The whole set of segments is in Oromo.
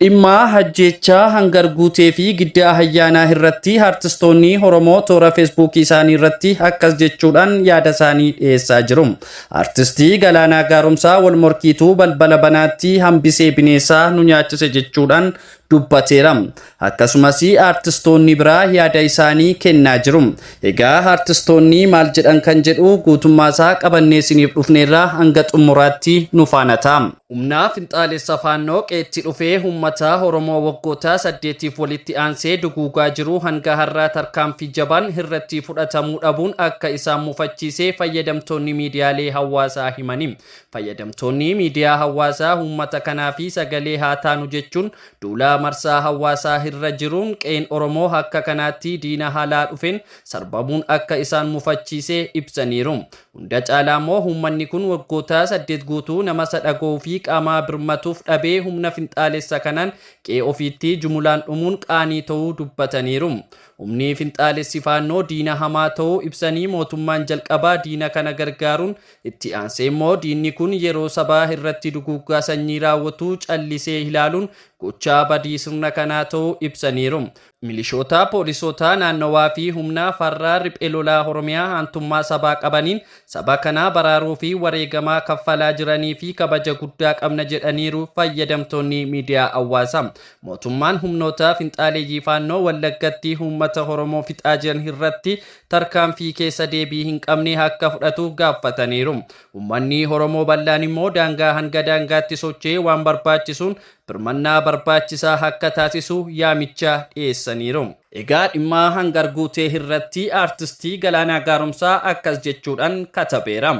Dhimma ajjeechaa Hangar Guutee fi Giddaa Ayyaanaa irratti artistoonni Oromoo toora Feesbuukii isaanii irratti akkas jechuudhaan yaada isaanii dhiyeessaa jiru. Artistii Galaanaa Gaaromsaa wal morkiituu balbala banaatti hambisee bineensaa nu nyaachise jechuudhaan dubbateera. Akkasumas artistoonni biraa yaada isaanii kennaa jiru. Egaa artistoonni maal jedhan kan jedhu guutummaa isaa qabannee isiniif dhufneerraa hanga xumuraatti nu faana ta'a. Humna finxaalessa Faannoo qe'etti dhufee uummata Oromoo waggoota saddeetiif walitti aansee duguugaa jiru hanga har'aa tarkaanfii jabaan irratti fudhatamuu dhabuun akka isaan mufachiise fayyadamtoonni miidiyaalee hawaasaa himani. Fayyadamtoonni miidiyaa hawaasaa uummata kanaa fi sagalee haa taanu jechuun duula marsaa hawaasaa irra jiruun qe'een Oromoo akka kanaatti diina alaa dhufeen sarbamuun akka isaan mufachiise ibsaniiru. Hunda caalaa immoo uummanni kun waggoota 8 guutuu nama isa dhaga'uu fi qaamaa birmatuuf dhabee humna finxaalessa kanaan qe'ee ofiitti jumulaan dhumuun qaanii ta'uu dubbataniiru. Humni finxaalessi Faannoo diina hamaa ta'uu ibsanii mootummaan jalqabaa diina kana gargaaruun itti aansee immoo diinni kun yeroo sabaa irratti duguuggaa sanyii raawwatu callisee ilaaluun gochaa badii sirna kanaa ta'uu ibsaniiru. Milishoota, poolisoota naannawaa fi humna farra riphee lolaa Oromiyaa aantummaa sabaa qabaniin saba kana baraaruu fi wareegamaa kaffalaa jiranii fi kabaja guddaa qabna jedhaniiru fayyadamtoonni miidiyaa hawaasaa. Mootummaan humnoota finxaaleeyyii Faannoo Wallaggatti uummata Oromoo fixaa jiran irratti tarkaanfii keessa deebii hin qabne akka fudhatu gaafataniiru. Uummanni Oromoo bal'aan immoo daangaa hanga daangaatti socho'ee waan barbaachisuun birmannaa barbaachisaa akka taasisu yaamicha dhiyeessaniiru. Egaa dhimma Hangar Guutee irratti Aartistii Galaanaa Gaaromsaa akkas jechuudhaan katabeera.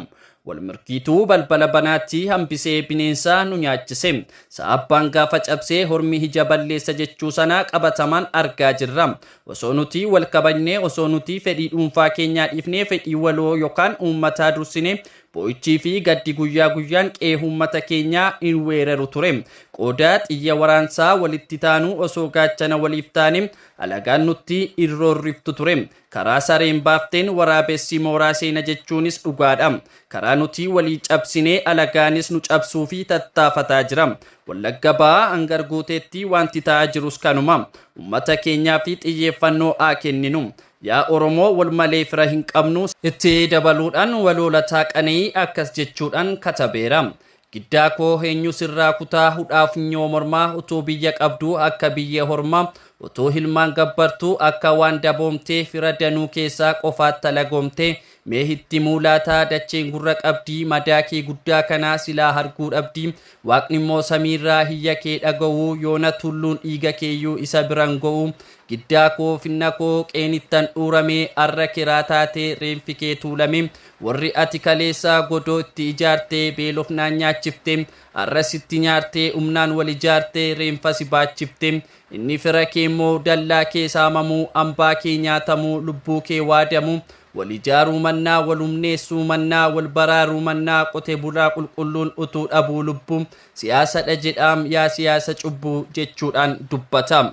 Walmirkiituu balbala banaatti hambisee bineensa nu nyaachise. Sa'abbaan gaafa cabsee hormi ija balleessa jechuu sana qabatamaan argaa jirra. Osoo nuti wal kabajnee, osoo nuti fedhii dhuunfaa keenyaa dhiifnee fedhii waloo yookaan uummataa dursinee Boo'ichii fi gaddi guyyaa guyyaan qe'ee uummata keenyaa in weeraru ture. Qooda xiyya waraansaa walitti taanuu osoo gaachana waliif taane alagaan nutti in roorriftu ture. Karaa sareen baafteen waraabessi mooraa seena jechuunis dhugaadha. Karaa nuti walii cabsine alagaanis nu cabsuufi tattaafataa jira. Wallagga Bahaa Angar Guuteetti wanti ta'aa jirus kanuma. Uummata keenyaafi xiyyeeffannoo haa kenninu. Yaa Oromoo wal malee fira hin qabnu. Itti dabaluudhaan Waloo Lataa Qana'ii akkas jechuudhaan katabeera. Giddaa koo eenyu sirraa kutaa hudhaa funyoo mormaa utuu biyya qabduu akka biyya hormaa utuu hilmaan gabbartuu akka waan daboomtee fira danuu keessaa qofaatti alagoomtee mee itti himuu laataa dacheen gurra qabdii madaa kee guddaa kanaa silaa arguu dhabdii waaqni immoo samiirraa hiyya kee dhaga'uu yoona tulluun dhiiga keeyyuu isa biran ga'uu Giddaa koo finna koo qeenittan dhuurame arra keraa taate reenfi kee tuulame warri ati kaleessa godoo itti ijaarte beelofnaan nyaachifte arra sitti nyaarte humnaan wal ijaarte reenfa si baachifte inni fira kee immoo dallaa kee saamamu ambaa kee nyaatamu lubbuu kee waadamu wal ijaaruu mannaa wal humneessuu mannaa wal baraaruu mannaa qote bulaa qulqulluun utuu dhabuu lubbuu siyaasadha jedhaam yaa siyaasa cubbuu jechuudhaan dubbata.